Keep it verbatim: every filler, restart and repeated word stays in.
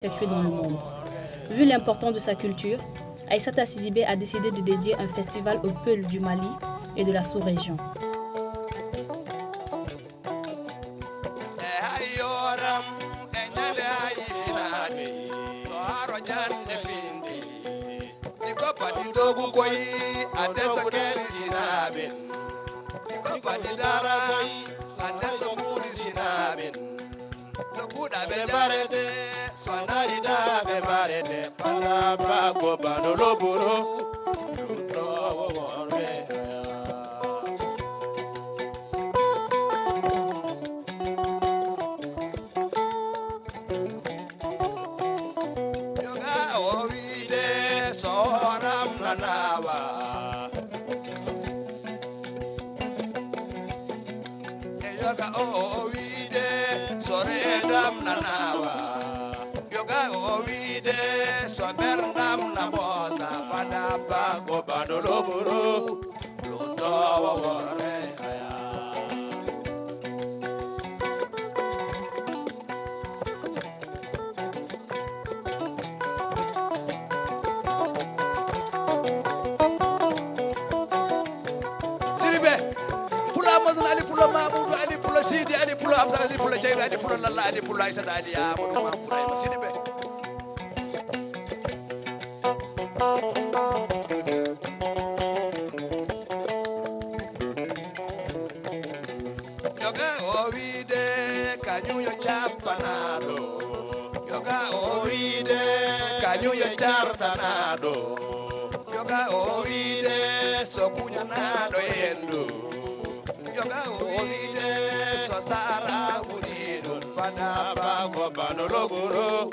effectuée dans le monde. Vu l'importance de sa culture, Aïssata Sidibé a décidé de dédier un festival aux Peuls du Mali et de la sous-région. E hayoram e ñande hayi finaaɗi to haro jande findi. Iko pati dogu koyi a deso keri sinabin. Iko pati daran a deso muri sinabin. No kuɗa ɓe mbarete so nari da ɓe mbarete. Bana bako bano loburo. Lutowo worɓe. Yoga o wiide so horam nanawa. E yoga o wiide so reedam nanawa. Yoga o wiide so berndam na bosa. Bana bako bano loburo. Lutowo worɓe aya. Siribe. Pula Amazon, Ali Pula Mamoudou, Ali Pula Sidi, Ali Pula Hamza, Ali Pula Jayra, Ali Pula Lalla, Ali Pula Aïssata, Ali Amadou Mamoudou Ibrahima Siribe. Yoga o wiide kañum yo cappanaɗo. Yoga o wiide kañum yo cartanaɗo. Yoga o wiide so kuñanaɗo e hendu. Yoga o wiide so sara wuli ɗum. Bana bako bano logoro.